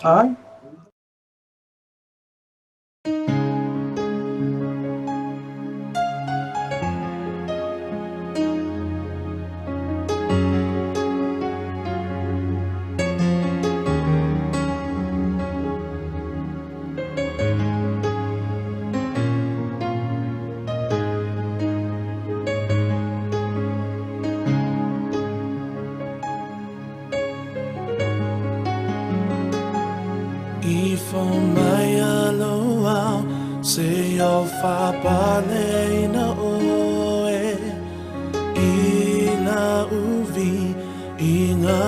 Ai. Ifo mai aloau se o whapale ina oe i la uvi inga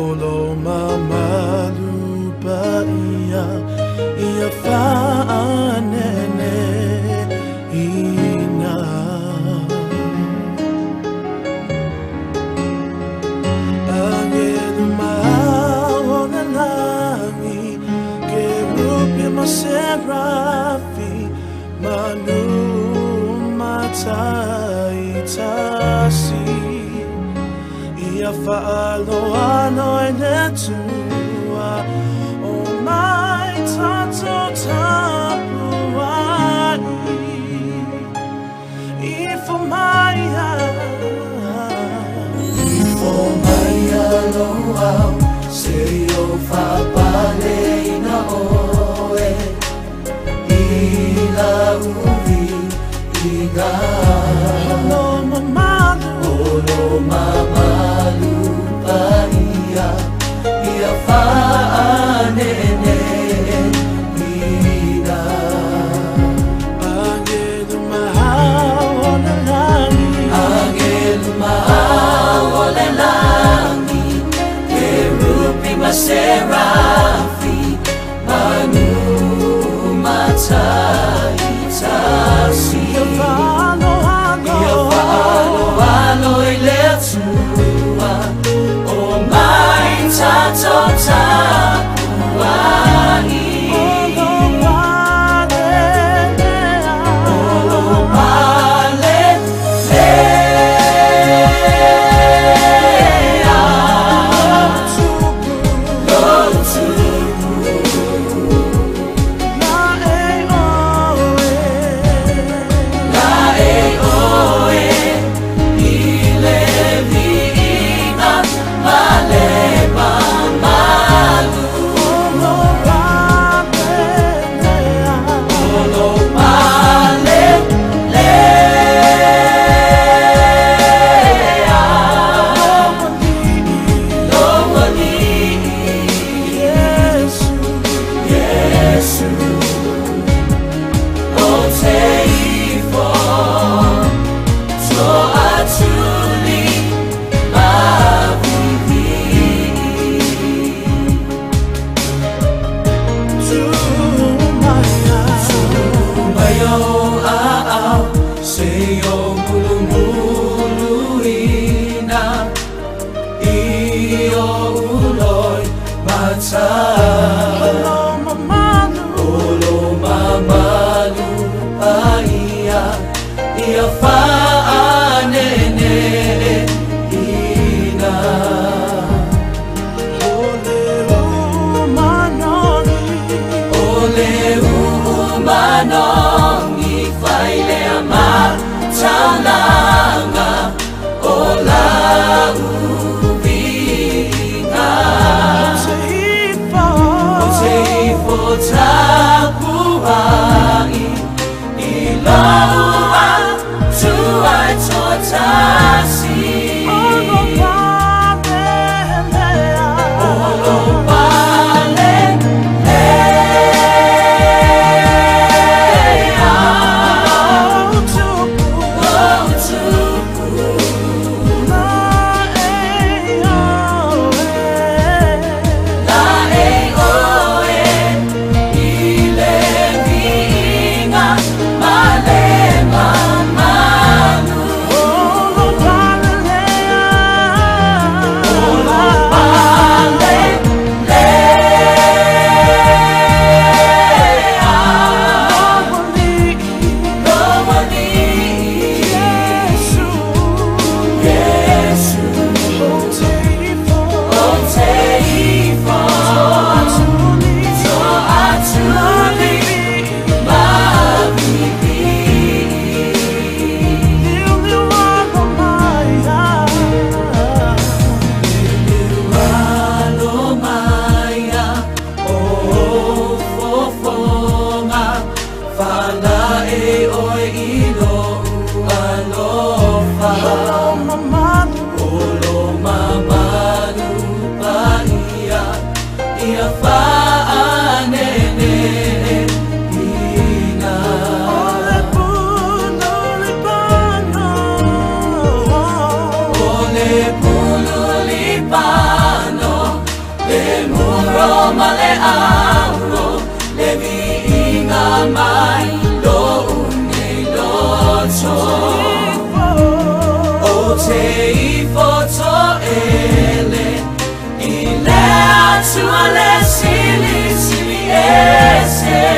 Olo mamalu pa ia ia whaanene ina Angelu maona langi Kerubi ma serafi Manu matai tasi Ia whaaloalo e le tua O mai tato tapu ai Ifo mai Ifo mai aloau se o whapale ina oe I la uvi inga Olo mamalu Olo mamalu pa ia ia whaanene ina Angelu mahau o le langi Angelu mahau o le langi Kerubi ma serafi Manu matai tasi Ia whaaloalo Ia whaaloalo i le Atua O mai tato tapu ai Olo palelea Olo palelea Tupu Lo tupu La e oe La e oe i le viiga ma le mamalu Olo palelea Olo palelea Lo alii Iesu Iesu O te ifo toatuli ma viivii Tu mai Mai o aau se o mulumulu ina I o uloi mata Olo mamalu Olo mamalu pa ia ia whaanene ina Ole umanoni O le uumanongi whailea ma taulanga O la uviga Te ifo O te ifo tapu ai I lau atua. Le pulu lipano, le muro ma le auro, le viiga mai lo'u nei loto. Ou te ifo to'ele i le Atua le Silisili Ese.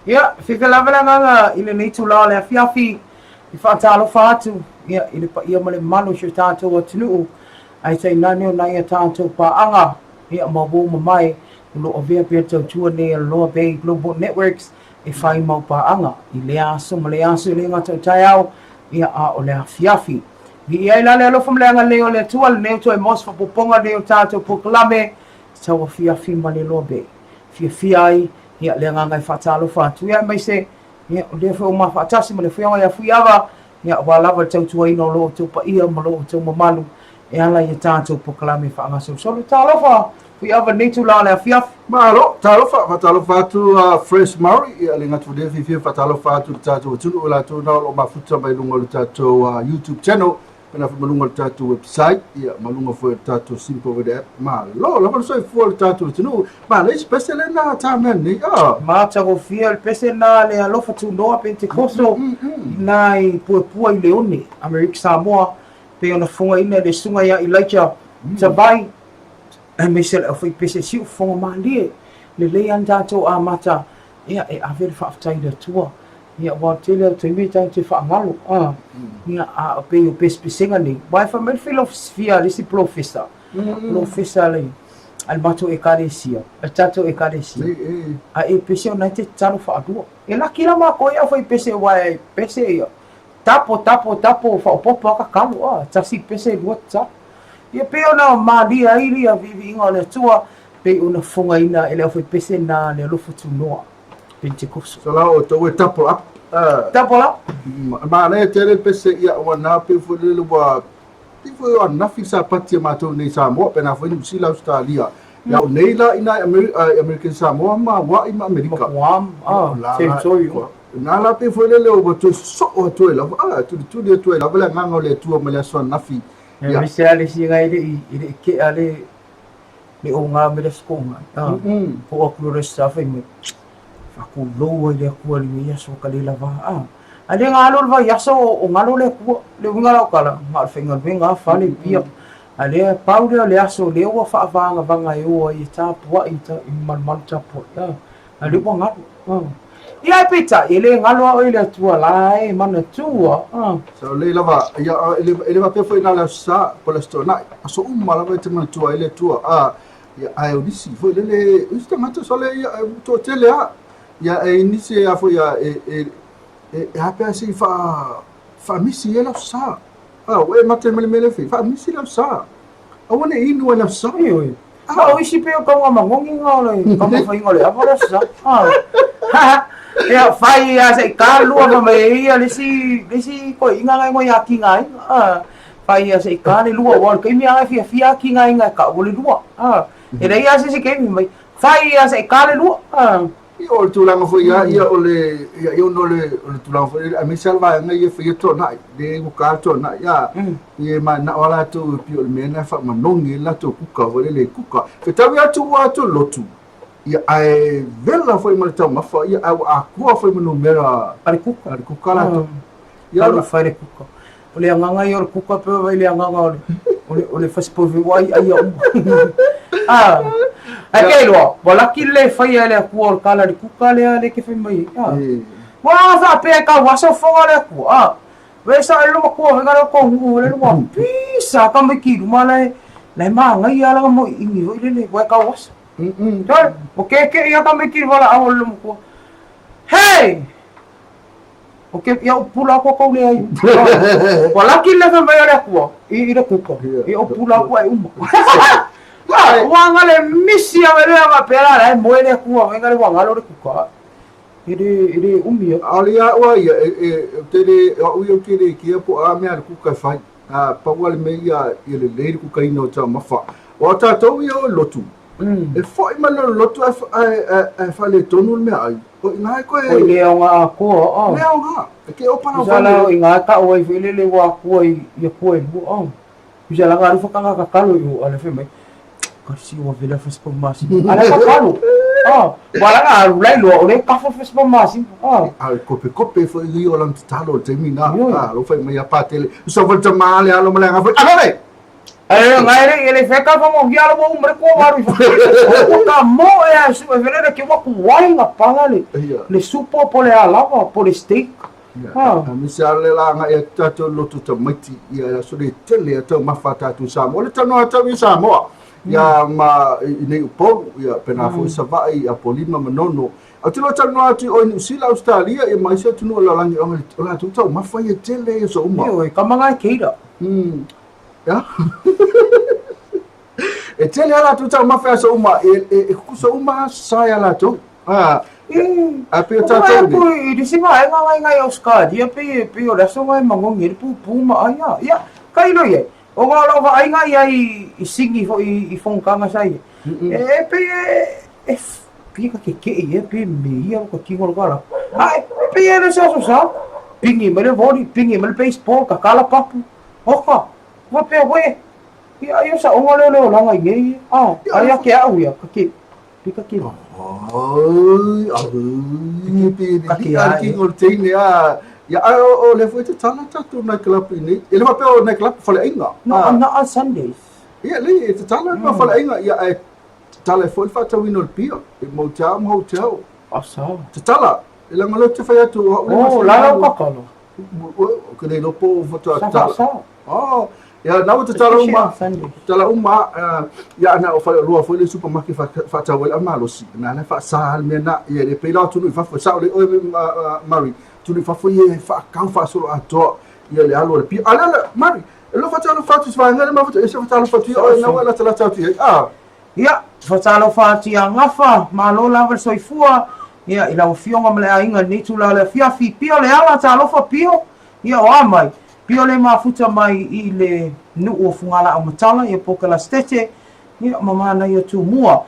Ia, fiafia lava le agaga i lenei itula o le afiafi i faatalofa atu ia, i le paia ma le mamalu o si o tatou atunuu, ae tainane o nai a tatou paaga ia, ma uo mamae o lo o avea pea le tautua nei a Loa Bay Global Networks e fai mau paaga i lea aso ma lea aso e le gata o taeao ia, a o le afiafi. Viia ai la le alofa ma le agalelei o le Atua, lenei ua toe maua se faaopoopoga nei o tatou polokalame tau afiafi ma le Loa Bay. Fiafia ai ia le agaga e faatalofa atu ia aemaise ia o lea foi ua ma faatasi ma le Afioga ia Fuiava ia aua lava le tautuaina o lo outou paia ma lo outou mamalu e ala i a tatou polokalame faagasolosolo. Talofa Fuiava i lenei itula o le afiafi. Malo, talofa, faatalofa atu a Fresh Maori, ia le gata foi fiafia faatalofa atu i le tatou atunuu i latou na o lo o mafuta mai luga o le tatou YouTube channel pena foi ma luga o le tatou website, ia ma luga foi o le tatou Simple Radio app. Malo lava le soifua o le tatou atunuu. Manaia se pese lena tā mea nei. Ah. Matagofie le pese na le alofa tunoa Pentekoso i na i Puapua i Leone, Amerika Samoa, pei ona fofogaina e le susuga ia Elijah Tavai, aemaise le aufaipese siufofoga malie. Lelei lava na tatou amata ia e ave le faafetai i le Atua. Ia aua o le tele o taimi e tatou te faagalo, a, ia, a pei o pesepesega nei, aua e fai mai le filosofia a le isi polofesa, polofesa a le, a le matou Ekalesia, a le tatou Ekalesia, a e pese ona e te tatalo faalua. E laki la makou i aufaipese aua e pese ia, tapo, tapo, tapo, faaopoopo lava tatalo, a, tasi pese, lua tatalo. Ia pei ona malie ai ia viiviiga o le Atua, pei ona fofogaina e le aufaipese na le alofa tunoa. Pentekoso. So la o tau e double up. Double up. Manaia tele le pese ia ua na pe foi lele ua pei foi o ananafi sa pati a matou nei i Samoa pena foi Niu Sila Ausetalia. Ia o nei la ina i American Samoa ma Hawaii ma Amerika. Ma Guam, La, territory uma. Na la pei foi lele ua toe sosoo atu ai lava, tulituli atu ai lava le agaga o le Atua mai le aso ananafi. Ia. Aemaise lava le isi e le i, e le i kea le, le oga mai le aso toga. Oo atu loa le aso Sa fai mai, faatulou ai le Atua i lenei aso ka le lava. A le galo le vaiaso o galo le Atua. Le uiga la o tala, na o le faigaluega lava fale pia. A lea, pau lea o le aso lea ua faavagavaga e o ai e tapuai i malumalu tapuai. A lea ua galo. Ia ae peitai, e le galo lava oe i le Atua la e manatua. Sa lelei lava, ia, e le faapea foi na o le Aso Sa po o le Aso Toonai, aso uma lava e te manatua ai le Atua. Ia, ae o nisi foi lele, o isi tagata sole, ia, e toatele lava. Ia, e i nisi a foi a, e, e, e, e a pe a se i faamisi ai le Aso Sa. Ua e mate ma le mea lea e fai, faamisi le Aso Sa. Aua ne i inu ai le Aso Sa. Ioe. Ma o isi pei o tauga magogi na o le taumafaiga o le ava le Aso Sa. Ia, fai a se i ka lua fa mai ai ia le isi, le isi toeaiina na igoa ia Kigaina. Fai a se i ka le lua, aua o le taimi lava e fiafia lava Kigaina e kau o le lua. E leai lava se isi taimi mai, fai a se i ka le lua. Ia, o le tulaga foi ia, ia o le, ia, ia ona o le, o le tulaga foi lele, aemaise lava le vaega ia e faia toanai, le ua ka toanai, ia, ia manao lava latou e pei o le mea lena e faamanogi ai le latou kuka foi lele e kuka. Fetaui atu ua atu lotu, ia, ae vela foi ma le taumafa, ia, ae ua atoa foi ma numera a le kuka, a le kuka latou. Ia, o le fai le kuka. O le agaga ia o le kuka pe vai le agaga o le o le o le fasipovi ua ai ai uma. Ah. Ai ke loa, ua laki le faia e le Atua o le kala le kuka lea le ke fai mai. Ah. Ua faapea e kau aso foga le Atua. Ah. Ve sa e loma kua venga le ko ngu le lua pisa ka mai ki luma le le ma ngai ala mo ingi hoi le le ua kau aso. Toi, o ke ke ia ka mai ki wala au le loma kua. Hey! O ke ia o pula aku kau le ai. Ua laki le fai mai o le Atua i le kuka. Ia o pula aku ai uma. Ua ngale misi a le anga pera la moe le Atua ngai ngale ua ngalo le kuka. E le umi e. A le ia ua ia e e te le au ia ke le kia po a mea le kuka e fai. A pau le mea ia ia lelei le kukaina o taumafa. O tātou ia o lotu. E foi mai le lotu ae faaletonu le meaai. O i ina e koe. O i le aoga atoa, a. Le aoga. E ke o pala wale. Tusa la o i ina e kau ai foi lele ua atua i atua e lua, a. Tusa la nga alu whakanga ka kalo i o ale whai mai. Ka si ua vela festival masi. Ale ka kalo. A. Ua la nga alu lai loa o le kafo festival masi. A. A kope kope foi i o lang tatalo o te taimi na. A lo whai mai a pātele. Tusa foi tama ale alo ma le anga foi. Alale! Ae ngai le ele feka fa mo hialo mo umre ko waru i o ka mo e a su e vele ke wa ku wai nga pala le le supo po le alava po le steak. Ha. A me se ale la nga e tātou lotu tamaiti ia la so le tele a taumafa tātou Samoa. Le tanoa tau i Samoa. Ia ma i nei Upolu, ia pena foi Savaii, Apolima, Manono. Ou te iloa talanoa atu i oe i Niu Sila, Ausetalia, ia ma isi atunuu o le lalolagi o latou taumafa ia tele ia so uma. Ioe, ka manga e keira. Ia. E tele a latou taumafa i aso uma, e kukusa uma aso sa ia latou. A, a pei o tātou nei. I risi vaega ngai ngai Australia, pei, pei o le aso ngai magogi ai le pupū ma ai a. Ia, ka ilo i ai. O ngā lau vaaiga ia i Sydney foi i Whongkanga sa ia. E pei e, e, pei ka kekeʻi ia, pei me ia ka kino lo ka la. A, e pei e le se aso sa. Pingi mai le volley, pingi mai le baseball, ka kala papu. Oka, faapea koe, ia ia saoga lea o le olaga i nei, a, ai a ke au ia, ka ke, pe ka ke. Ai, ai, pe Ka ke a ai. king o le teine a, ia a o le foi te tala tatou night club i nei. E le faapea o night club faleaiga. No, not on Sundays. Ia le e te tala ma faleaiga ia ae tatala ai foi le faatauina o le pia i motel ma hotel. Asa. Tatala, e leaga o lea ou te fai atu o au le Oh, la lau kakalo. Ou te le iloa po o faatoa Sa tatala. faasa. Oh, ia na ua tatala Especially uma. on Sundays. Tatala uma, ia na o faleoloa foi le supermarket faatau ai le malosi. Na la faasa le mea na, ia le pei la atunuu i fafo, sao lelei oe Murray, atunuu i fafo ia e faakau faasoloatoa ia le alu a le pia. A lea la, Murray, e lua faatalofa atu i se vaega lea ma e se faatalofa atu ia oe na ua e latalata atu i ai. Ah. Ia, faatalofa atu ia Gafa, malo lava le soifua, ia, i lau Afioga ma le aiga i lenei itula o le afiafi. Pio Leala, talofa Pio, ia o a mai? Pio le mafuta mai i le nuu o Fugalaaumatala, ia po Kelastete, Ia, ma manaia Tumua,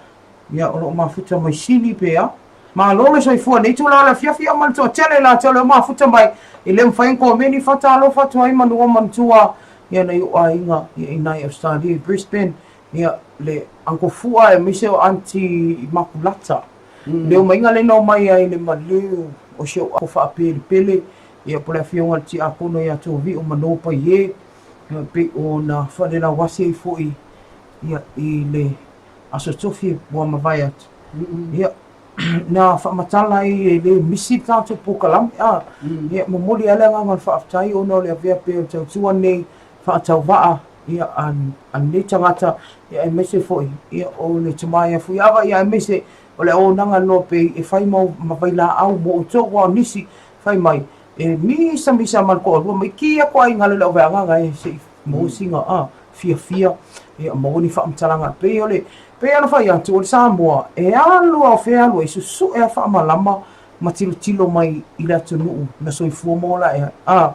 ia, o lo o mafuta mai Sini pe a. Malo le soifua i lenei itula o le afiafi, ia ma le toatele latou o lea ua mafuta mai, e le mafai ona komeni faatalofa atu ai manua manatua, ia, nai ou aiga, ia, i nai Ausetalia i Brisbane, ia, le Uncle Fua aemaise o Aunty Makulata. Le omaiga lea na omai ai i le maliu o si ou uncle faapelepele, ia, po o le afioga i le Tiakono ia Tovio Mano Paie, ia, pei ona faalelauasi ai foi, ia, i le Aso Tofi ua mavae atu, ia, na faamatala ai e le misi le tatou polokalame, a, ia, momoli lava le agaga o le faafetai ona o le avea pea o le tautua nei faatauvaa, ia, a lenei tagata, ia, aemaise foi, ia, o le tama ia Fuiava, ia, aemaise o le auaunaga loa pei e fai ma vailaau mo outou, aua o nisi fai mai, e misamisa ma le toalua mai ki atu lava i galo i le auveagaga e se i maua sina a fiafia, ia maua ni faamatalaga. Pei o le, pei ona fai atu, o le Samoa, e alu a o fea e alu ai, susue a faamalama ma tilotilo mai i le atunuu na soifua ma ola ai. A,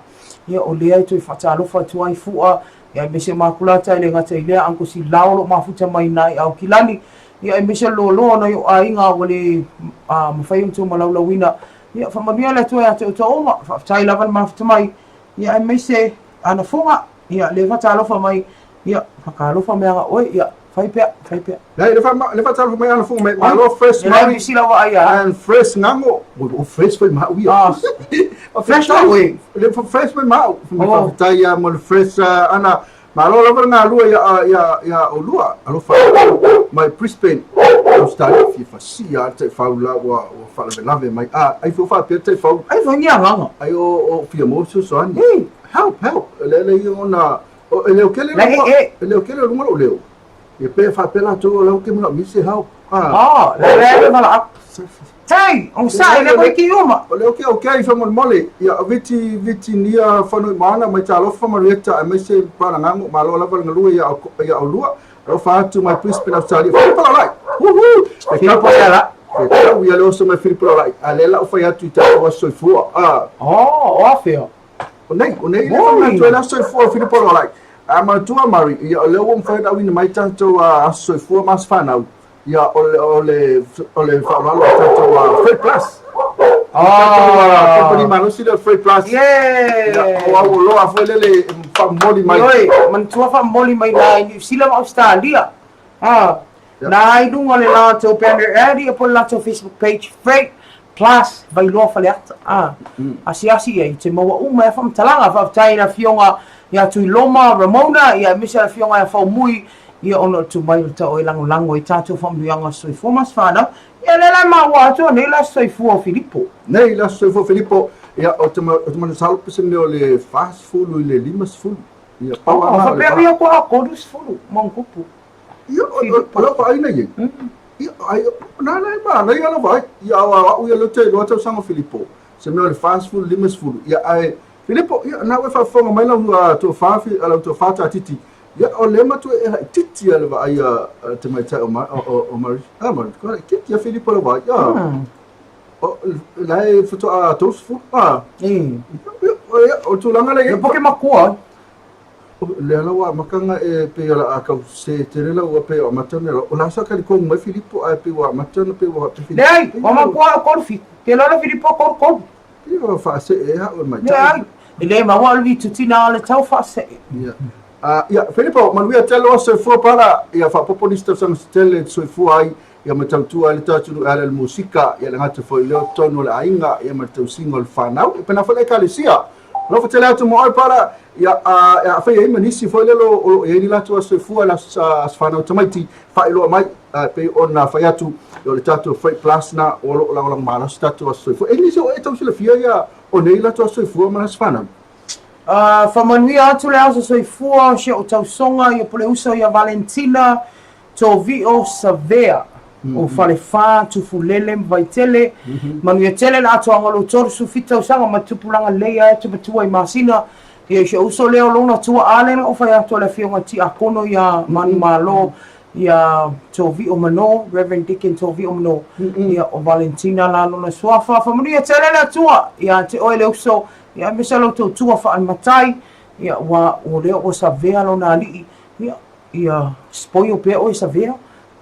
ia o lea e toe faatalofa atu ai Fua, ia aemaise Makulata, e le gata i lea, Uncle Silao o lo o mafuta mai i Aukilani, ia aemaise le loaloa o nai ou aiga ua le mafai ona outou malaulauina. Ia faamanuia le Atua ia te outou uma, faafetai lava le mafuta mai, ia aemaise ana foga, ia le faatalofa mai, ia faatalofa mai aga oe, ia fai pea, fai pea. Nei, le fa le faatalofa mai ana foga mai, malo fresh mari. Le lava ai a. And fresh ngango. O fresh foi mau ia. Ah. Fresh mau e. Le fresh mai mau. Mai faafetai ia mo le fresh ana. Malo lava le galue ia ia ia olua. Alofa mai Brisbane. Australia fia fasia le taifau la ua ua faalavelave mai. Ah, ai foi faapea le taifau. Ai foi ni agaga. Ai o o fia mo fesoasoani. Hey. Help, help. Le le ia ona o e leo kele La e e leo kele lunga lo leo. Ia pe faapea latou o la ou te manaomia se help. Ah. Oh, le le le vala. Hey, on sa le koe ki uma. O le okay okay faamolemole. Ia viti viti nia Fanuimoana mai talofa Marieta aemaise Palangango malo lava le galue ia ia olua. Alofa atu mai Brisbane Australia. Filipo Laulai. Woohoo. Filipo Laulai. E tau ia le oso mai Filipo Laulai. A le lau fai atu i tatou aso soifua. Ah. Oh, o afea. O nei, o nei le whanau le aso soifua o Filipo Laulai. A manatua Mari, ia o lea ua mafai ona auina mai tatou aso soifua ma aso fanau. Ia o le o le o le faaaloalo a tatou Freight Plus. Ah, company malosi lea o Freight Plus. Yeah. Ia o au oloa foi lele e faamomoli mai. Oi, manatua faamomoli mai na i Niu Sila ma Australia. Ah, na i luga o le latou banner ad ia po o le latou Facebook page Freight Plus Vailoa Faleata. Ah, asiasi i ai, te maua uma ai faamatalaga. Faafetai i le afioga ia Tuiloma Ramona, ia aemaise le afioga ia Faumui, ia ona o le tu mai o le tao e lagolago ai tatou faamanuiaga o soifua ma aso fanau. Ia lea la e maua atu nei le aso soifua o Filipo. Nei le aso soifua o Filipo, ia ou te masalo pe se mea o le 40 i le 50. Ia pau lava na o le va. Faapea ia kua 30 ma ona tupu. Ia, o lau vaai nei, ia, ai, na la e manaia lau vaai. Ia, o au ia lea ou te iloa tausaga o Filipo, se mea o le 40, 50. Ia, ae, Filipo, ia, na ua e faafofoga mai lau tofa, lau tofa Tatiti, ia, o lea matua e laitiiti lava le vaai a te tamaitai o, o, o Mari. A, Mari, ko laitiiti a Filipo lau vaai. Ia, o, la e faatoa 30, a. Ia, o le tulaga lea e i ai. E poke makua. Lea la ua amata ona e pei o le a tau sē tele lau ua pei o amata ona o la sa talikonu mai Filipo ae pei ua amata ona pei ua faapea Leai, ua matua au kolu fitu. Te loa le Filipo kolu kolu. Ia ua faasee e au e mai. Leai, e le maua o le vitutina o le tau faasee. Ia. Ia, Filipo, manuia tele o soifua pala, ia faapopo nisi tausaga se tele e te soifua ai, ia ma tautua ai le tatou e ala i le musika, ia le gata foi i lea o totonu o le aiga, ia ma le tausiga o le fanau, ia pena foi le ekalesia. Alofa tele atu mo oe Para, ia e aafia ai ma nisi foi lele o lo o i ai ni latou aso soifua i aso fanau tamaiti, faailoa mai, e pei ona fai atu, o le tatou Freight Plus na o lo o lagolago malosi tatou aso soifua. E nisi o e tau silafia ia o nei latou aso soifua ma aso fanau? Faamanuia atu le aso soifua o si ou tausoga ia Puleuso ia Valentina Tovio Savea o Falefa, Tufulele ma Vaitele, manuia tele le atoaga o lou 37 tausaga ma tupulaga lelei ae te matua i masina. Ia i si ou uso lea o lona tuaa lea na ou fai atu a le afioga Tiakono ia Manumalo ia Tovio Mano, Reverend Deacon Tovio Mano, ia o Valentina la lona suafa. Faamanuia tele le Atua ia te oe le uso, ia aemaise lou tautua faale-matai, ia ua o lea ua savea lona alii, ia. Ia spoil pea oe Savea,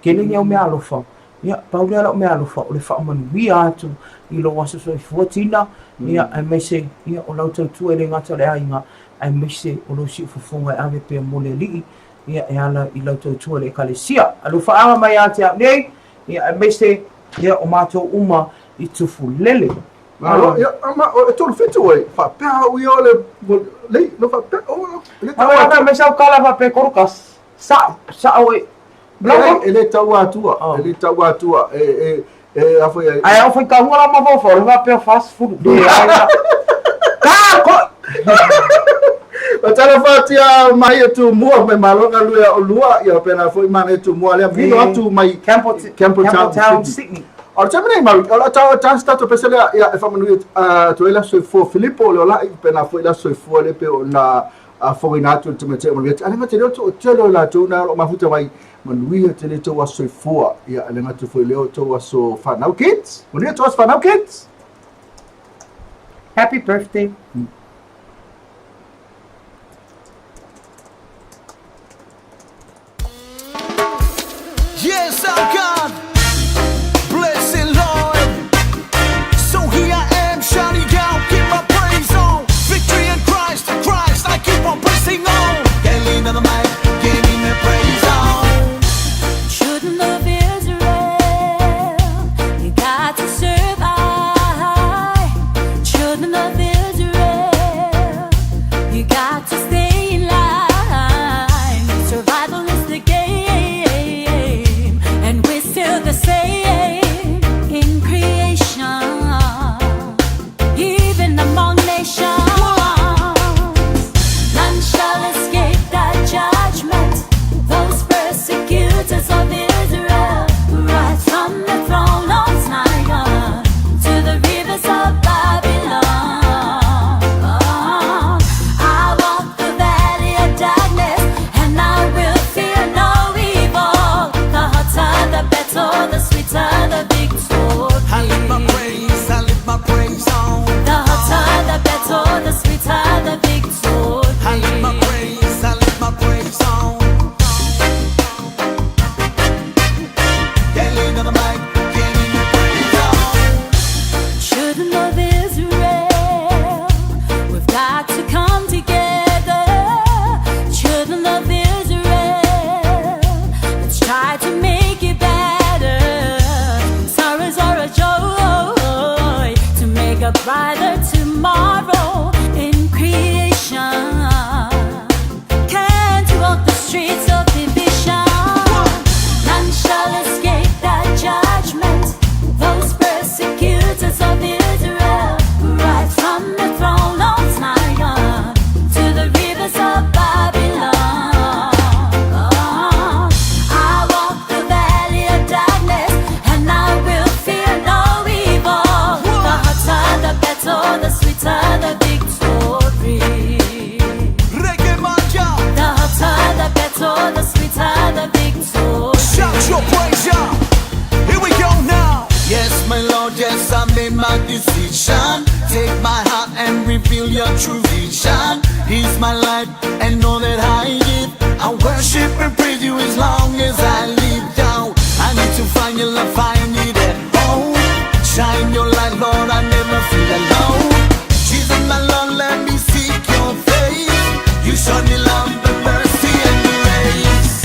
tele ni au meaalofa. Ia, pau lea lau meaalofa o le faamanuia atu i lou aso soifua Tina, ia, aemaise ia o lau tautua e le gata o le aiga, aemaise o lou siufofoga e ave pea mo le Alii, ia, e ala i lau tautua i le Ekalesia. Alofaaga mai ia te au nei, ia, aemaise ia o matou uma i Tufulele. Malo, ia, ma, o e 37 oe, faapea au ia o le, lei, no faapea, o, le tau atua. Mai sau kala faapea korokas, sa, sa oe. E le tau atua, e le tau atua, e, e, e, a foi ai. Ai, au fai kahua la mafaufau, le faapea fast food. Le, ai, ka, ko! Matala fatia mai e tumua mai malo ka lua o lua ia pena foi mana e tumua lea mino atu mai Campbelltown, Sydney. O le taimi nei Maui, o le a tau chance tatou pese lea ia e faamanuia atu ai le aso soifua Filipo o le ola'i pena foi le aso soifua lea pei ona fofogaina atu e le tamaitai o Manuia. A le gata i lea o le toatele o i latou na o lo o mafuta mai manuia tele tou aso soifua. Ia a le gata foi i lea o tou aso fanau kids. Manuia tou aso fanau kids. Happy birthday. Yes, our God, bless the Lord. So here I am, shouting out, keep my praise on. Victory in Christ, Christ, I keep on pressing on. Can't leave the mic, giving the praise on. Children of Israel, you got to survive. Children of Israel, you got to stay in line. Survival is the game, and we're still the same in creation, even among nations. None shall escape that judgment. Those persecutors of Israel, right from the throne of Zion to the rivers of Babylon. I walk the valley of darkness, and I will fear no evil. The hotter the battle, the sweeter the victory. I lift my praise, I lift my praise on. The hotter the battle, the sweeter the victory. I lift my praise, I lift my praise on. Can't leave the mic, giving the praise on. Children of Israel, we've got to come together. Children of Israel, let's try to make it better. Sorrows are a joy to make a brighter tomorrow in creation. Can't you walk the streets of division? None shall escape that judgment. Those persecutors of Israel, right from the throne of Zion to the rivers of Babylon. I walk the valley of darkness, and I will fear no evil. The hotter the battle, the sweeter the victory. Reggae Manja, The hotter the battle, the sweeter the victory. shout your praise, yeah. Here we go now. Yes, my Lord, yes, I made my decision. Take my heart and reveal your true vision. He's my life and all that I give. I worship and praise you as long as I live down. I need to find your love, find it at home. Shine your light, Lord, I never feel alone. Jesus, my Lord, let me seek your face. You showed me love and mercy and grace.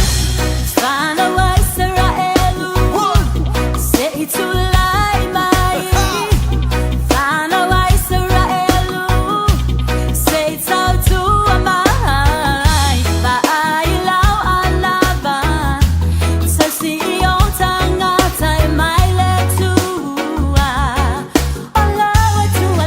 Fana Israelu, One. se itulai mai. Fana Israelu, se itautua mai. Vaai lau alava, so si o tangata e mai le tua. O lau e tua.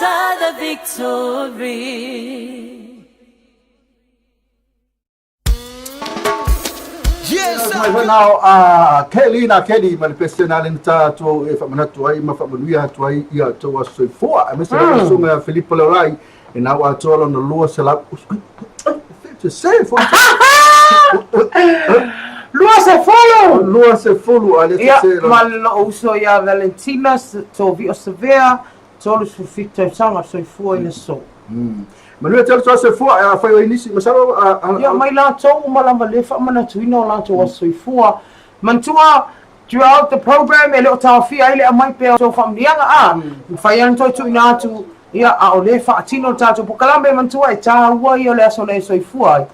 enter the victory. Yes, Mai foi nao a Kelly na Kelly ma le pese na le tatou e faamanatu ai ma faamanuia atu ai ia tou aso soifua aemaise lava le susuga ia Filipo Leolai e na ua atoa lona 200 te se fo 20! 20 a le Ia, se ma lou uso ia Valentina Tovio Savea, 37 tausaga, soifua i le aso. Manuia tele to soifua e afai o ai nisi masalo Ia, mai latou uma lava le faamanatuina o latou aso soifua. Manatua, throughout the program e le o taofia ai le aumai pea o tou faamanuiaga, a mafai lava ona toe tuuina atu, ia, a o lea e faatino le tatou polokalame, manatua e taua ia o le aso na e soifua ai,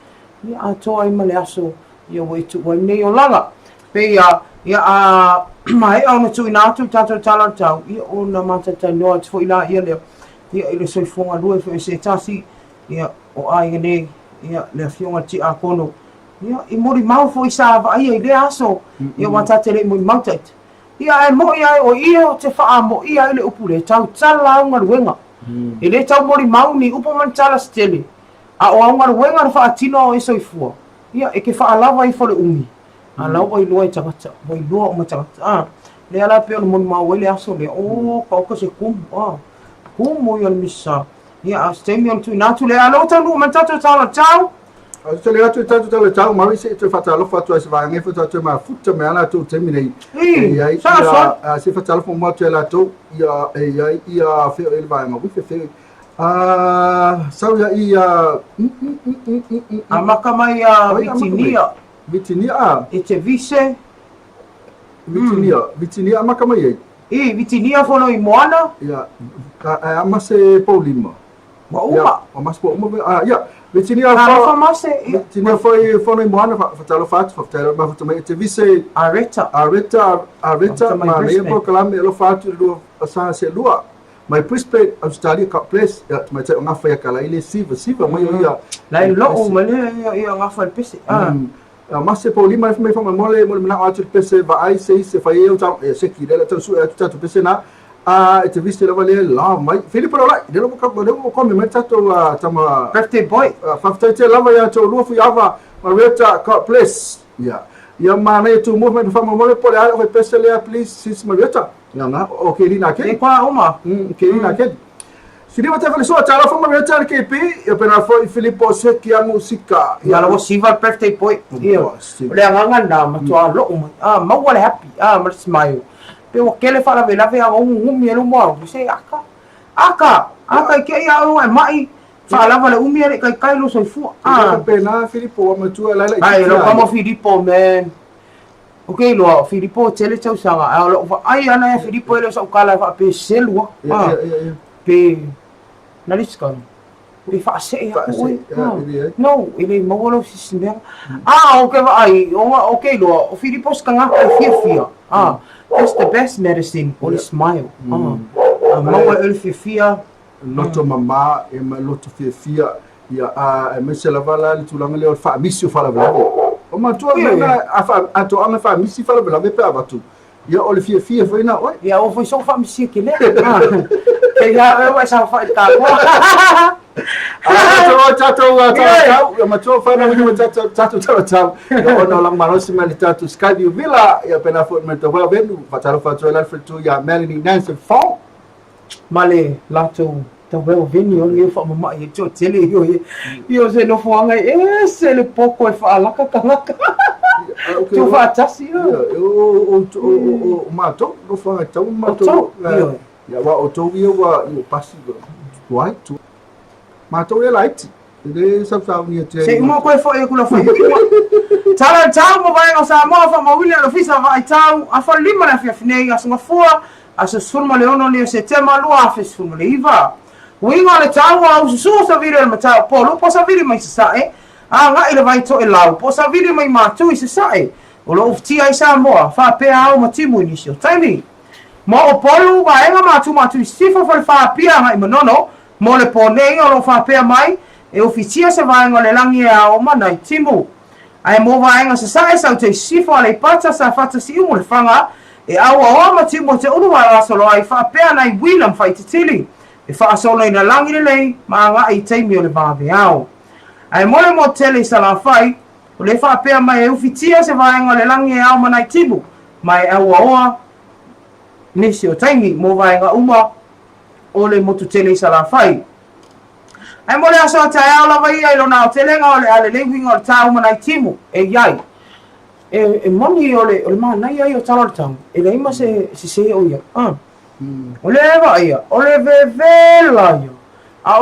ia atoa ai ma le aso ia ua e tuu ai nei olaga. Pei a, ia a maea ona tuuina atu le tatou tala o le tau, ia ona matatainoa atu foi laia lea, ia i le soifua galue foi o se tasi, ia o aiga nei, ia le afioga i le Tiakono, ia i molimau foi sa vaaia i lea aso, ia aua ta te le i molimau taita. Ia ae moi ai o ia o te faamoia ai le upu le tautala au galuega. E le tau molimau ni upu ma ni tala se tele, a o au galuega na faatino e soifua, Ia, e ke faalava ifo le umi, a la ua iloa e tagata, ua iloa uma e tagata. A, lea la pei ona molimau ai le aso lea, o, ka oka se kumu, a, kumu ia le misa. Ia, a o se taimi ona tuuina atu lea, a o lea ua taunuu mai le tatou tala tau. A o tele atu i tatou tala tau, Mari, se i toe faatalofa atu ai se vaega ifo tatou mafuta mai a latou taimi nei. I, E i ai sa ia, soli. a, se i faatalofa muamua atu ia latou, ia, e i ai ia, fea o i ai le vaega uife, fea o i ai. Sau ia i Amata mai ia Vitinia. Vitinia a. E te vise. Vitinia, Vitinia amata mai ai. I, Vitinia fono i Moana. Ia, a ama se Paulima. Ua uma. Ua mas ua uma. Ah, ia. Vitinia fa. mase. Vitinia foi fono i Moana fa talofa atu fa talofa mafuta mai e te vise. Areta. Areta, Areta ma nei polokalame alofa atu i lua sa se lua. Mai Brisbane, Australia, God bless. Ia, tamaitai o gafa ia kala i le siva, siva mai o ia. La e loo ma le ia ia gafa le pese. Ah. Ma se po lima mai fa mole mole mana atu le pese va ai se se fa ia tau e se ki le tau su atu tatu pese na. A e te viste lava le la mai. Filipo la, le lo ka le lo ko me mai tatu tama birthday boy. Faafetai tele lava ia tou lua fuiava Marietta, God bless. Ia. Ia mana tu mo mai fa mole po le ai o pese le please sis Marietta. Ia na, o ke rina ke. E kwa uma. Ke rina ke. Siliva te falesoa, talofa Marietta le KP, ia pena foi Filipo Seki amu sika. Ia la siva birthday boy. Ia. O le agaga na matua loo mai. Ah, maua le happy. Ah, ma le smile. Pe ua kele faalavelave a ugugumi e luma au. Se aka. Aka, aka i kēia au e mai. Faalava le umi e le kaikai lo soifua. Ah. Pena Filipo wa matua la la. Ai, lo kamo Filipo man. Ok loa, o Filipo e tele tausaga, ae o lou vaai ana ia Filipo e le o sau kala e faapea selu aku, a. Pe, na lisi kala, pe faasee aku oe, a. No, e le maua lau sisimeaga. A, o ke vaai, ok loa, o Filipo se tagata e fiafia, a. That's the best medicine, o le smile, a. A maua e oe le fiafia. Loto mama e ma loto fiafia ia a aemaise lava la le tulaga lea o le faamisi o faalavelave. O matua mea na a fa a toaga faamisi faalavelave pe avatu. Ia o le fiafia foi na oe. Ia ua foi sou faamisia ke lea. Kei a oe ua e saofai i le taua. A tatou a tatou ia matua whanau i tatou tatou tatou ia ona o lang malosi mai le tatou Skyview Villa ia pena foi mai te well venu fatalofa atu ai la le faletua ia Melanie Nancy Fong. Ma le latou taueoveni o lenei faamama'i e toatele i o i o se nofoaga e ese le poko e faalaka tagata tuufaatasi. O matou nofoaga e tatau ona matou ia aua o outou ia ua i o pasi tuai tu matou ia laiti e le sausaunia te Se i uma koe fo'i aku la fai Tala le tau ma vaega o Samoa faamauina e le Ofisa Vaai Tau afa 5 le afiafi nei Aso Gafua aso 16 o Setema 2019. Uiga o le tau a ususuu savili o le Matau-o-Upolu po o savili mai Sasae, agai i le vai Toelau po o savili mai Matu i Sasae, o lo o ufitia ai Samoa, faapea ao ma timu i nisi o taimi. Mo Upolu, vaega Matu Matu i Sisifo, Falefa Apia agai i Manono, mo le po nei o lo o faapea mai, e ufitia se vaega o le lagi e ao ma nai timu. Ae mo vaega Sasae, Saute i Sisifo, Aleipata, Safata, Siumu, Lefaga, e auaoa ma timu o te ulu ae o Asoloai, faapea nai uila ma Faititili. E faasoloina lagi lelei ma agai i taimi o le vaveao. Ae mo le motele i Salafai, o lea e faapea mai e ufitia se vaega o le lagi e ao ma nai timu, ma e auaoa nisi o taimi mo vaega uma o le motu tele i Salafai. Ae mo le aso a taeao lava ia i lona aotelega o le a lelei uiga o le tā uma nai timu e i ai. E, e moni o le, o le manaia ia o tala o le tau, e leai ma se sese o ia. Ah. O le vaaia, o le vevela ia. A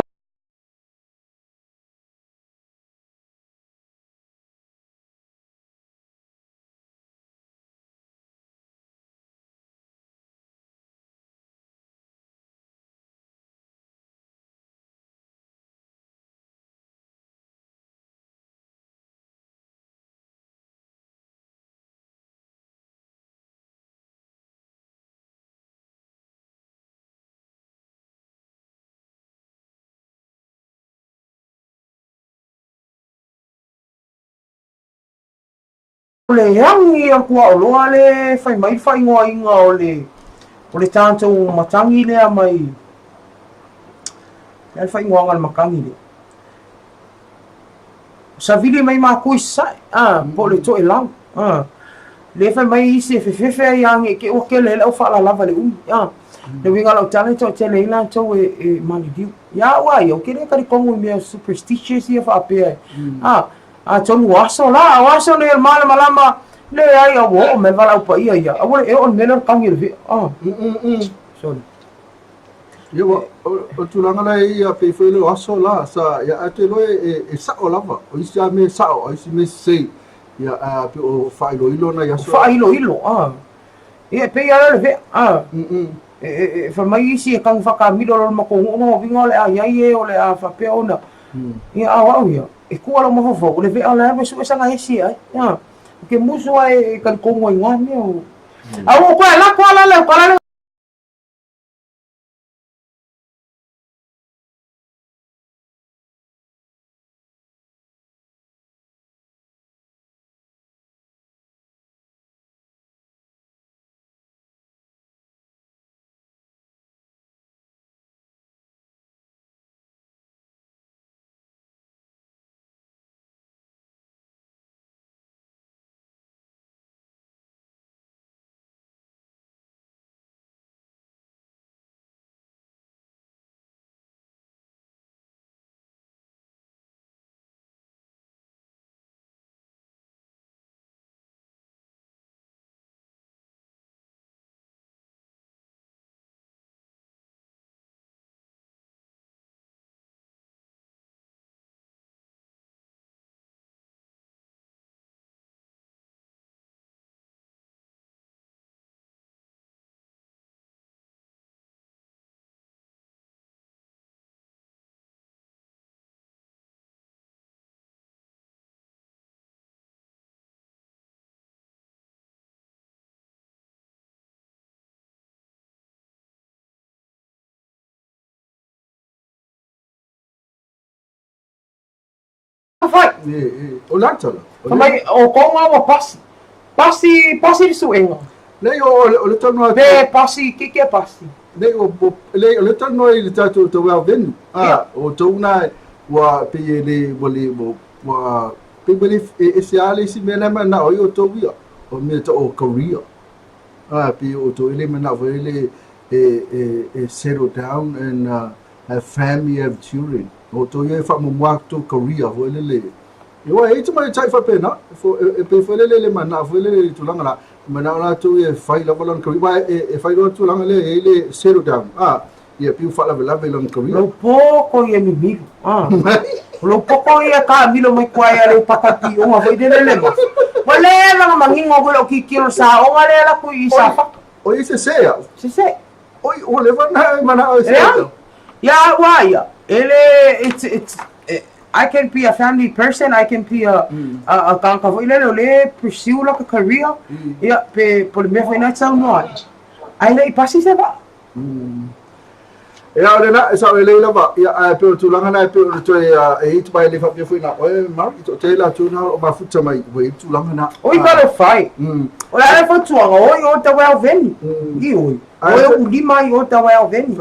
O le agi o le kuaoloa lea e fai mai le faaigoaina o le o le tatou matagi lea mai le a le faaigoaga o le matagi lea? Savili mai matou i Sasae, a, po o le Toelau, a. Lea fai mai isi e fefefe ai a ne i te i ua tele ai le au faalalava i le umi, a. Le uiga o lau tala e toatele ai latou e, e maliliu. Ia au a ia, ou te le talitonu i mea superstitious ia faapea, a. Atonu o aso la, o aso nei o le malamalama, leai, a ua oo mai le valaau paia ia, aua le e oo i le mea lea o le tagi o le vea, a. Sorry. Ia, ua, o, o tulaga la ia pei foi le o aso la, sa, ia, ae te iloa e, e sao lava, o isi lava mea e sao, a o isi mea e sese. Ia, a pei o faailoilo nai aso. Faailoilo, a. Ia, e pei lava le vea, a. E, e, e fai mai isi e tagi faakamilo loa le matou nuu, lona uiga o le a i ai e o le a faapea ona. Ia, a o au ia, e tua lou mafaufau, o le vea o le alu e sue sana esi e ai, a. Ou te musu lava e talitonu ai i na mea. A ua ou toe alu atu lava la le aukala lea. Fai. E, e, o le a tala? Fai mai, o kou ngā ua pasi. Pasi, pasi le suega. Nei, o, o, o le talanoa atu. Pe pasi, ke ke pasi. Nei, o, o, lei, o le talanoa i le tatou tau venue. Ah, yeah. o tou na, ua, pei e le, ua le, ua, ua, pei ua le, e ese lava le isi mea la e manao ai outou ia, o mea tau o career. Ah, pei o outou e le manao foi le, e, e, e settle down and uh, have family, have children. O outou ia e faamuamua atu tou career foi lele. Aua e i ai tamaitai faapena, e pei foi lele le manao foi lele i le tulaga la, e manao latou ia e fai lava lana career, aua e fai loa le tulaga lea e i ai le settle down, a, ia pei ua faalavelave i lana career. Lou poko ia mimilu, a. O lou poko ia taamilo mai tua ia leu paka pioga foi lele le mafa. Ua leva ona manino foi lou tilotilo i le saoga lea latou i Safata. O i sese au. Sese. Oi, ua leva ona e manao e se. Leai. Ia au a ia, e le, it's, it's, I can be a family person, I can be a, a, a tagata foi lele o lea e pursue laka career, ia, pe, po o le mea foi lena e te saunoa ai. Ae le i pasi se vaa. Ia, o lena, e sao lelei lava, ia, ae pei o le tulaga lena e pei ona toe, e i ai tamai le faapea foi na oe, Mari, toatele latou na o lo o mafuta mai, ua i ai le tulaga lena. Oi talofa e! O le a le fautuaga, oi o tau e ao veni. Ioe. Oi o ulima ai o tau e ao veni.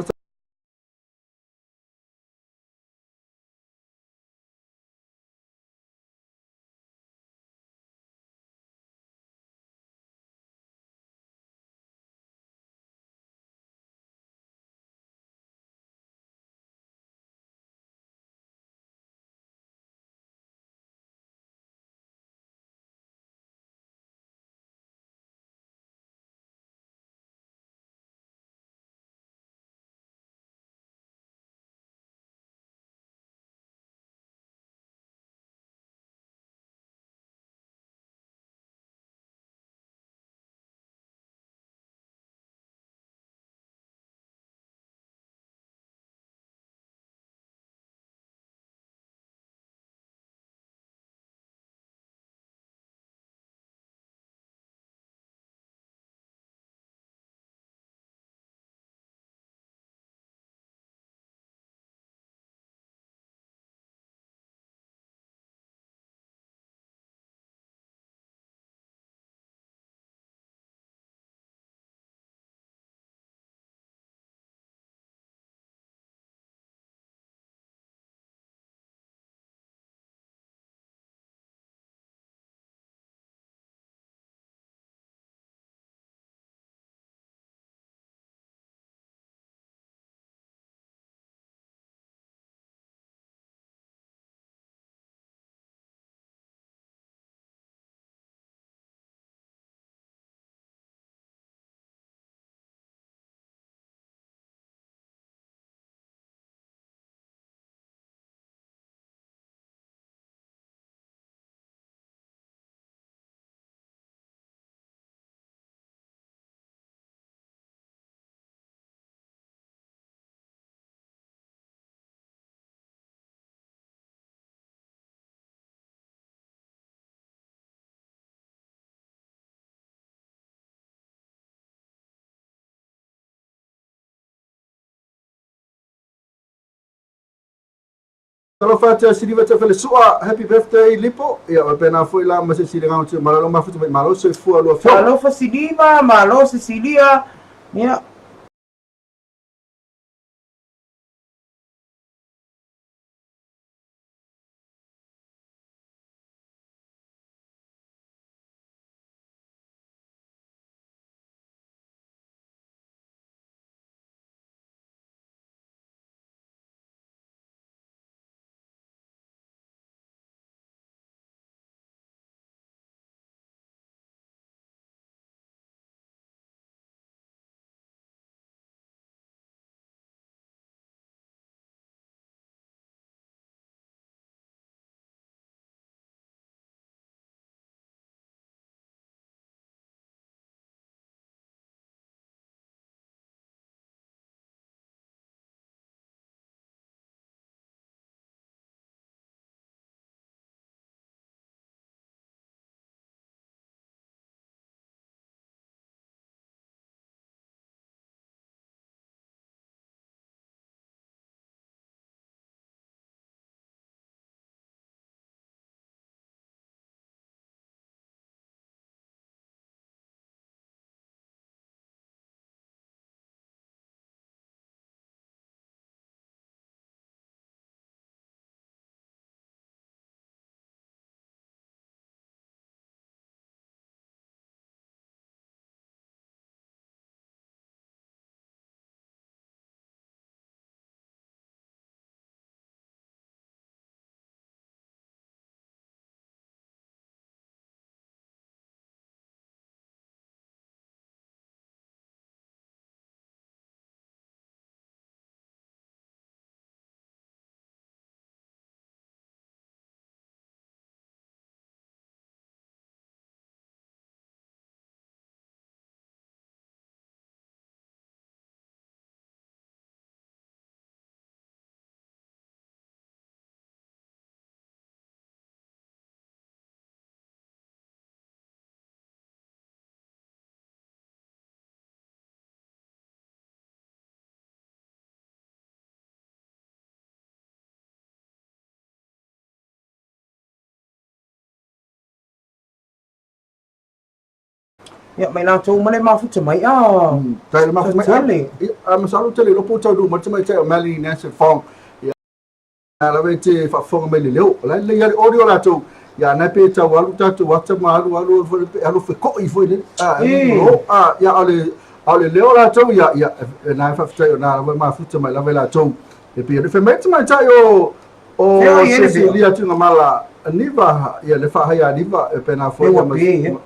Talofa atu ia Siliva Tafelesu'a, happy birthday Lipo, ia faapena foi la ma Cecilia Gago Tuiamalalo mafuta mai malo soifua lua afioga. Talofa Siliva, malo Cecilia, ia. Ia, mai latou uma le mafuta mai. Ah, Tai le mafuta mai. Tele. Ia, masalo tele lo po tau du ma te mai te o Melanie Nancy Fong. Ia, la ve te faafofoga mai le leo. O la le ia le audio latou. Ia na pe tau alu tatou ata ma alu alu alu alu feko'i foi le. Ah, lo ah ia ale ale leo latou ia ia na faafetai o na lava mafuta mai lava latou. E pei le fe mai te mai tai o o Cecilia Tuigamala Niva ia le faahaia Niva e pena foi ma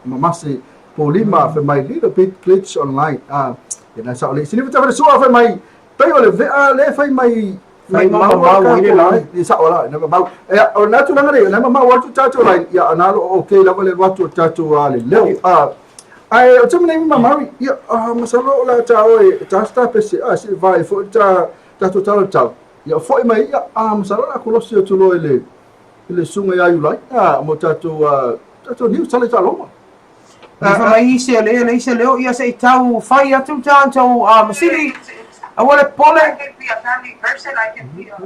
masi Polima fe mai little bit glitch online ah ia na sa le sini ta sua fe mai pei o le vea le fai mai Fai mau mau i le lai. I sa ola na mau e o na tulaga le na mau atu tatou lai ia na lo okay lava le atu tatou a le leo a ai o te mene ma mari ia masalo o la ta o e ta sta pese a se vai fo ta tatou talo tau ia foi mai ia a masalo la kolosi o tulo i le sunga ia iulai a mo tatou tatou niu sale taloma. Fa mai se le le se leo ia se tau fai atu tatou a masili a wale pole. I can be a family person, I can be a...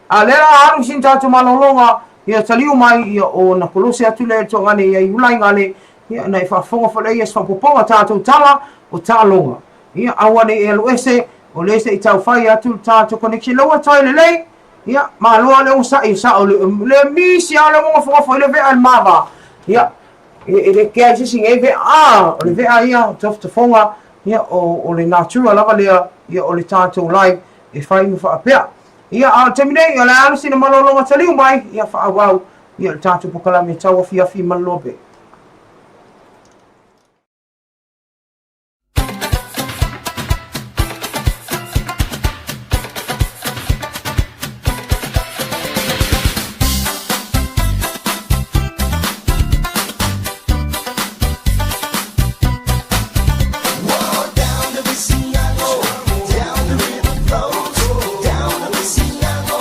A lera alu sin tatou malologa ia taliu mai ia o na kolose atu le togane ia iulai ngale ia na i faafofoga foi ia se faapopoga tatou tala o taaloga ia aua ne i alu ese o le se i tau fai atu tatou connection laua tai lelei ia maloa le osa'i sa'o le misi a le ogofogofo'o i le ve'a i le mava ia e le kea i se isi nei ve'a a o le ve'a ia tofotofoga ia o le natura lava lea ia o le tatou live e fai ma faapea ia a o le taimi nei o le a alu sina malologa taliu mai ia faaauau ia le tatou pokalame tau afiafi ma le loa pea. Down the river flows, down the Singago.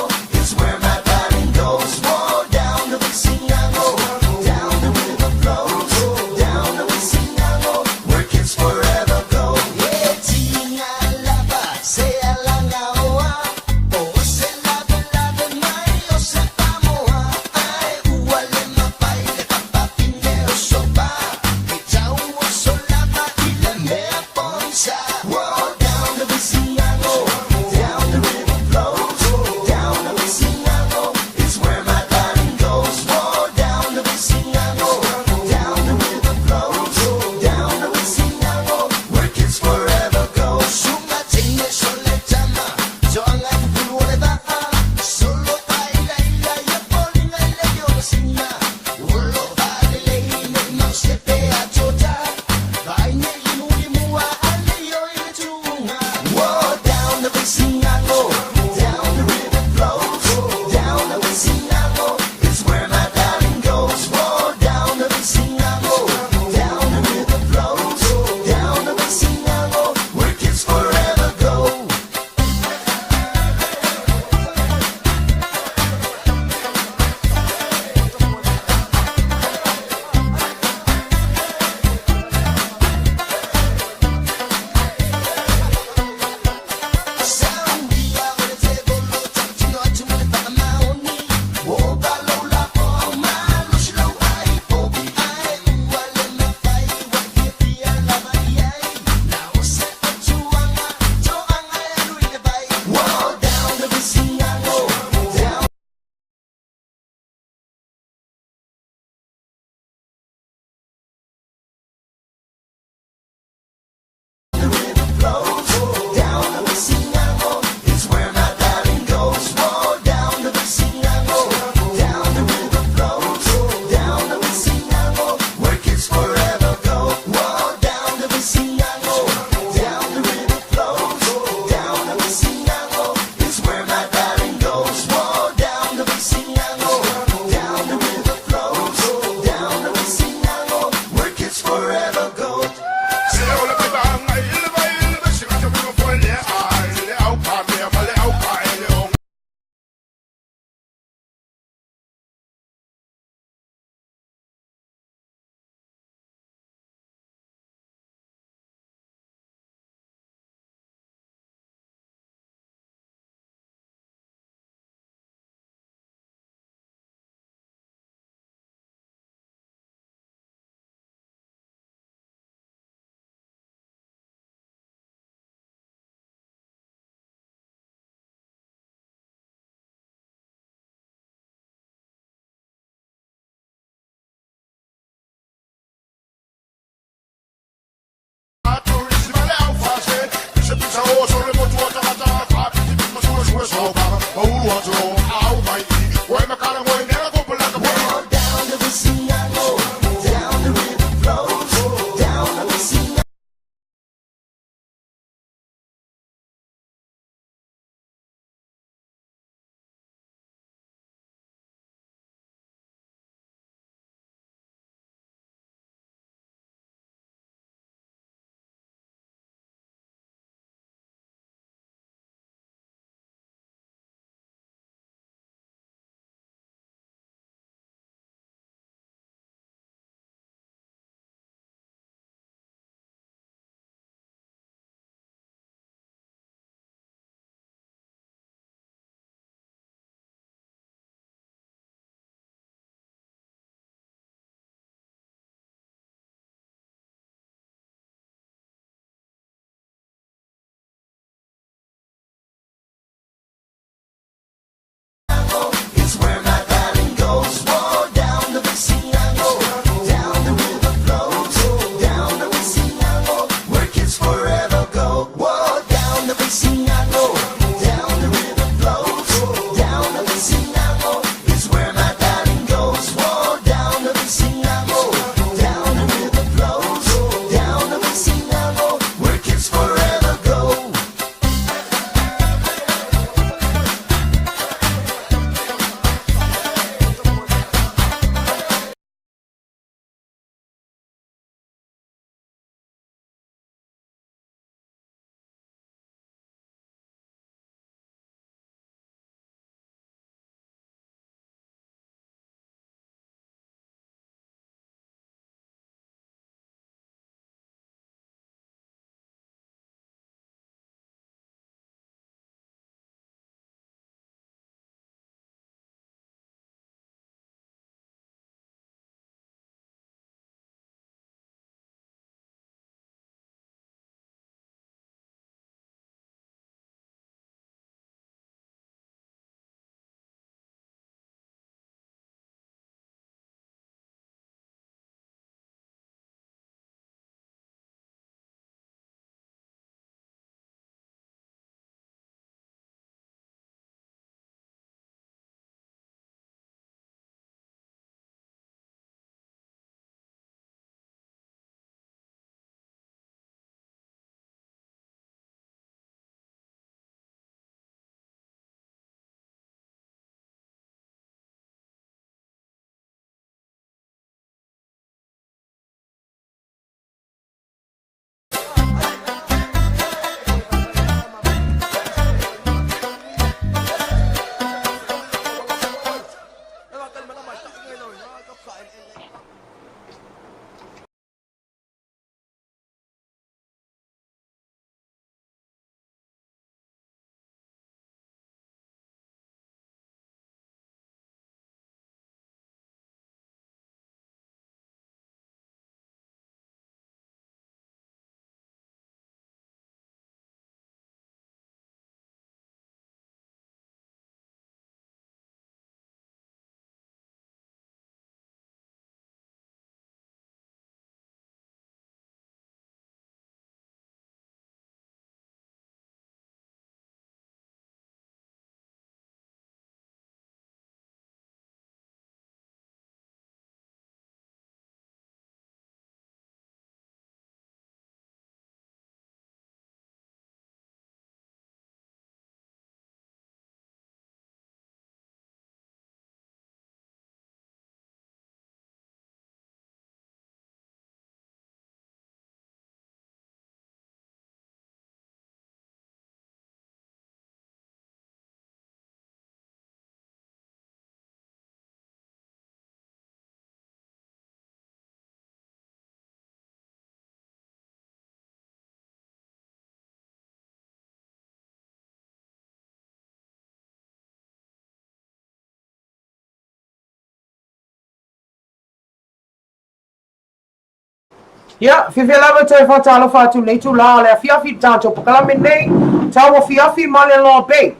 Ia, fiafia lava e toe faatalofa atu i lenei itula o le afiafi i le tatou polokalame nei, Tauafiafi ma le Loa Bay.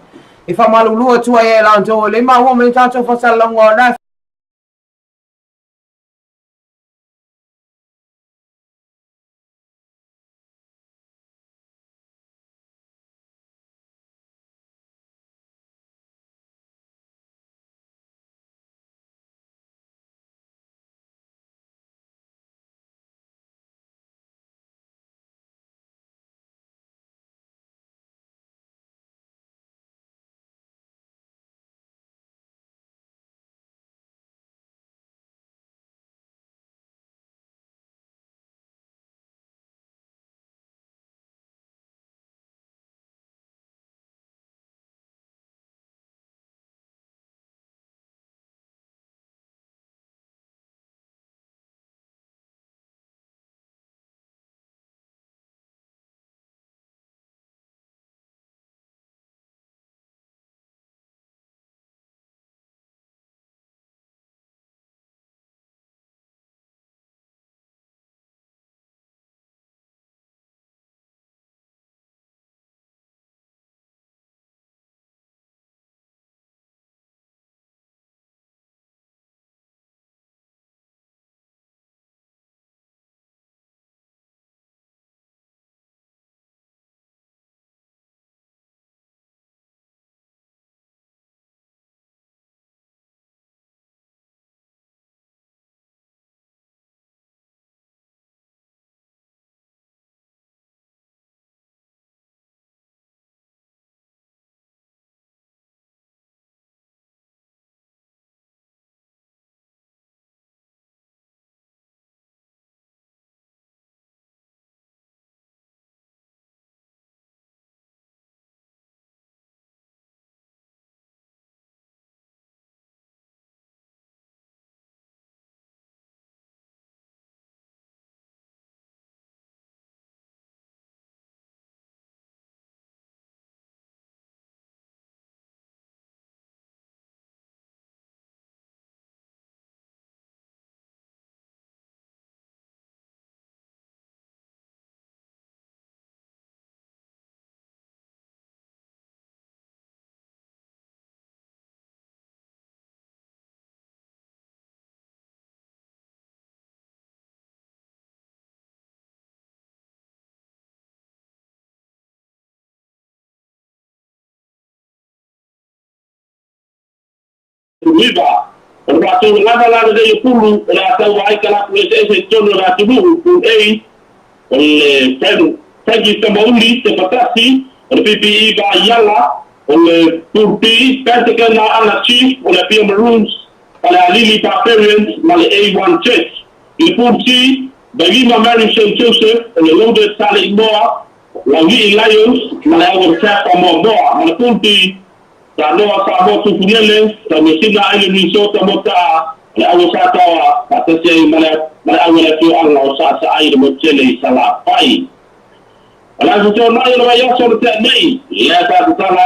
E faamalulu atu ai e latou e le maua mai tatou faasalalauga ona e 19. O le faatulagaga la lenei o pulu o le a tauva ai kalapu eseese i totonu o le atunuu. Pool A, o le Frankie Tamauli Tepatasi, o le PPE Vaiala. O le Pool B, Pentagon Aana Chief, o le Apia Maroons, Falealili Barbarians ma le A1 Jets. I le Pool C, Vailima Mary St Joseph, o le Loaded Saleimoa, Laulii Lions ma le Aualatapa Moamoa. Ma le Pool D, Samoa Samoa Tufulele, Taumeasina Island Resort Mota'a, le Aua Sataoa, faatasi ai ma le ma le au a le afioaga o Saasaai i le motu tele i Salafai. O le aso Toonai o le vaiaso na tea nei, lea sa tatala.